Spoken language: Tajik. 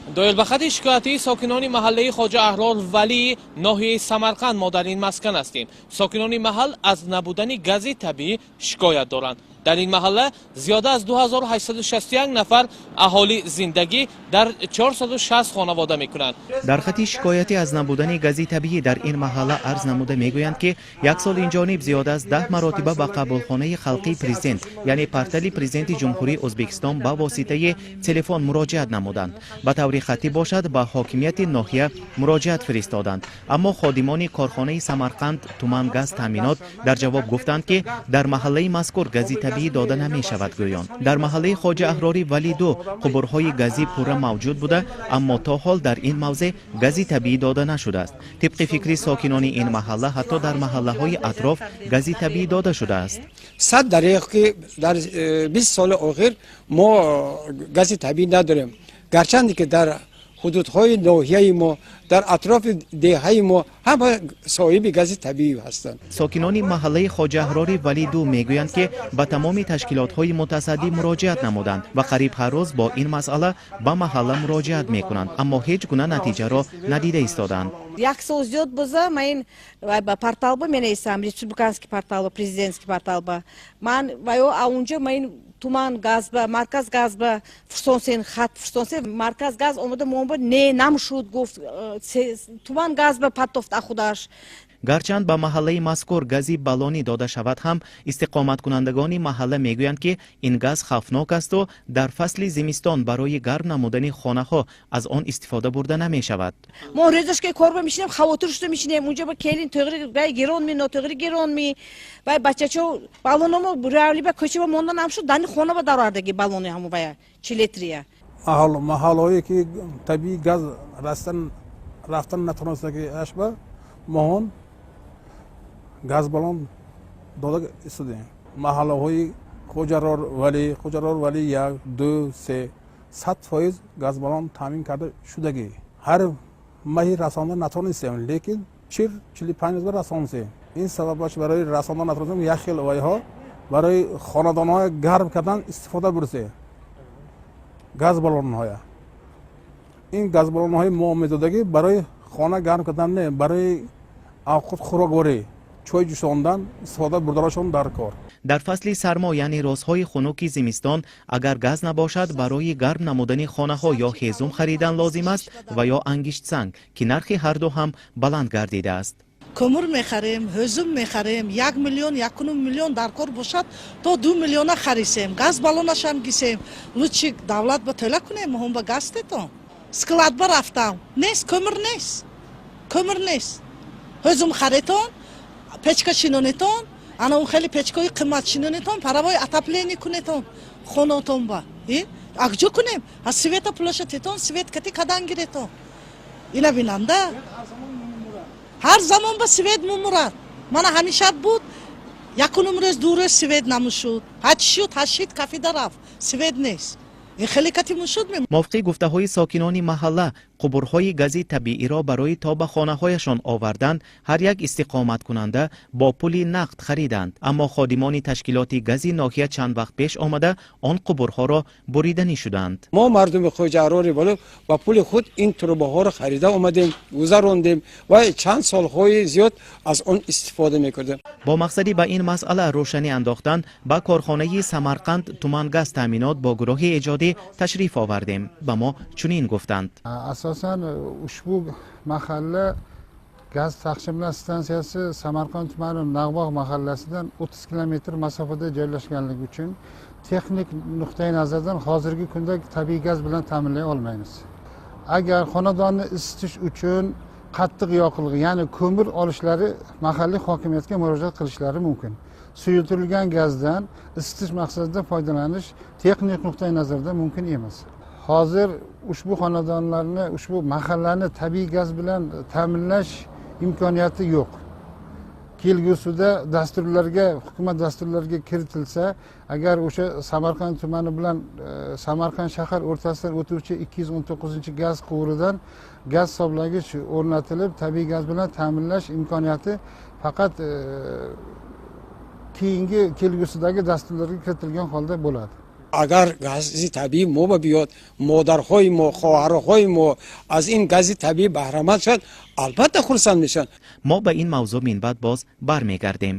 Доир ба хати шикоятии сокинони маҳаллаи Хоҷа Аҳрор Валии ноҳияи Самарқанд мо дар ин маскан ҳастем. Сокинони маҳал аз набудани гази табиӣ шикоят доранд. Дар ин маҳалла зиёда аз 2861 нафар аҳолӣ зиндагӣ дар 460 хонавода мекунанд. Дар хати шикоятӣ аз набудани гази табиӣ дар ин маҳалла арз намуда мегӯянд, ки як сол инҷониб зиёда аз 10 маротиба ба қабулхонаи халқии президент, яъне портали президенти Ҷумҳурии Ӯзбекистон, ба воситаи телефон муроҷиат намуданд. Ба таври хаттӣ бошад, ба ҳокимияти ноҳия муроҷиат фиристоданд, аммо ходимони корхонаи Самарқанд туман газ таъминот дар ҷавоб гуфтанд, ки дар маҳаллаи мазкур гази табиӣ дода намешавад. Гӯён, дар маҳаллаи Хоҷа Аҳрори Вали ду қубурҳои газӣ пурра мавҷуд буда, аммо то ҳол дар ин мавзеъ гази табиӣ дода нашудааст. Тибқи фикри сокинони ин маҳалла, ҳатто дар маҳаллаҳои атроф гази табиӣ дода шудааст. Сад дареғ, ки дар 20 соли охир мо гази табиӣ надорем, гарчанде ки дар ҳудудҳои ноҳияи мо, дар атрофи деҳаи мо ҳама соҳиби гази табиӣ ҳастанд. Сокинони маҳаллаи Хоҷа Аҳрори Вали ду мегӯянд, ки ба тамоми ташкилотҳои мутасаддӣ муроҷиат намуданд ва қариб ҳар рӯз бо ин масъала ба маҳалла муроҷиат мекунанд, аммо ҳеҷ гуна натиҷаро надида истодаанд. Як сол зиёд боза ман ин ба порталба менависам, республиканский порталба, президентский порталба. Ман ваё аунҷо ман ин туман газба, марказ газба фурсонсен, хат фурсонсен. Марказ газ омада момба не намшуд гуфт, туман газба патофт ахудаш. Гарчанд ба маҳаллаи мазкур гази баллонӣ дода шавад ҳам, истиқоматкунандагони маҳалла мегӯянд, ки ин газ хавфнок асту дар фасли зимистон барои гарм намудани хонаҳо аз он истифода бурда намешавад. Мо рӯзаш ки корба мешинем, хавотир шуда мешинем. Унҷа ба келин тоғри вай гиронми, нотоғри гиронми, вай бачачо баллономо равли ба кӯчаба монда намшуд, дани хона ба даровардаги баллони ҳаму вая чилетрия. Маҳаллаҳое ки табиӣ газ растан рафтан натонистаги ашба моҳон газ баллон дода истодем. Маҳаллаҳои Хоҷаҳрор Валӣ, Хоҷаҳрор Валӣ як, ду, се 100% газ баллон таъмин карда шудагӣ. Ҳар маҳи расонда натонистем, лекин 40-45 рӯз расонистем. Ин сабабаш барои расонда натонистем, як хел вайҳо барои хонадонҳои гарм кардан истифода бурсем газ баллонҳоя. Ин газ баллонҳои мо медодагӣ барои хона гарм кардан не, барои авқот, хӯрокворӣ, чой ҷӯшондан истифода бурданашон дар кор. Дар фасли сармо, яъне рӯзҳои хунуки зимистон, агар газ набошад, барои гарм намудани хонаҳо ё ҳезум харидан лозим аст ва ё ангиштсанг, ки нархи ҳарду ҳам баланд гардидааст. Кӯмур мехарем, ҳезум мехарем, 1 миллион, 1,5 миллион дар кор бошад, то 2 миллиона харисем, газ баллонашам гисем. Лучше давлат ба тӯла кунем, моҳон ба газ тетон. Склад ба рафтам, нест кӯмир, нест кӯмир, нест. Ҳезум харетон, печка шинонетон, ана он хеле печкаҳои қимат шинонетон, паровой отопление кунетон хонотон ба. Акҷо кунем? А света пулаша тетон, свет кати кадан гиретон. Ина бинанда, ҳар замон ба свет мумурад. Мана ҳамишаб буд, якунум рӯз, 2 рӯз свет намушуд, ҳач шуд, ҳашид кафида рафт, свет нест. Ин хеле кати мушуд. Мувофиқи гуфтаҳои сокинони маҳалла, қубурҳои гази табииро барои то ба хонаҳояшон овардан ҳар як истиқоматкунанда бо пули нақд хариданд, аммо ходимони ташкилоти гази ноҳия чанд вақт пеш омада, он қубурҳоро буриданӣ шуданд. Мо мардуми Хоҷаҳрори Валӣ ба пули худ ин трубаҳоро харида омадем, гузарондем ва чанд солҳои зиёд аз он истифода мекардем. Бо мақсади ба ин масъала рӯшанӣ андохтан, ба корхонаи Самарқанд тумангаз таъминот бо гурӯҳи эҷодӣ ташриф овардем. Ба мо чунин гуфтанд: Asosan ushbu mahalla gaz taqsimlash stansiyasi Samarqand tumani Nag'bog' mahallasidan 30 kilometr masofada joylashganligi uchun texnik nuqtai nazardan hozirgi kunda tabiiy gaz bilan ta'minlay olmaymiz. Agar xonadonni isitish uchun qattiq yoqilg'i, ya'ni ko'mir olishlari, mahalliy hokimiyatga murojaat qilishlari mumkin. Suyultirilgan gazdan isitish maqsadida foydalanish texnik nuqtai nazardan mumkin emas. Hozir ushbu xonadonlarni, ushbu mahallani tabiiy gaz bilan ta'minlash imkoniyati yo'q. Kelgusida dasturlarga, hukumat dasturlariga kiritilsa agar, o'sha Samarqand tumani bilan Samarqand shahar o'rtasidan o'tuvchi 219-gaz quvuridan gaz hisoblagich o'rnatilib, tabiiy gaz bilan ta'minlash imkoniyati faqat keyingi, kelgusidagi dasturlarga kiritilgan holda bo'ladi. Агар гази табиӣ мо ба биёд, модарҳои мо, хоҳарҳои мо аз ин гази табиӣ баҳраманд шавад, албатта хурсанд мешаванд. Мо ба ин мавзӯъ минбаъд боз бармегардем.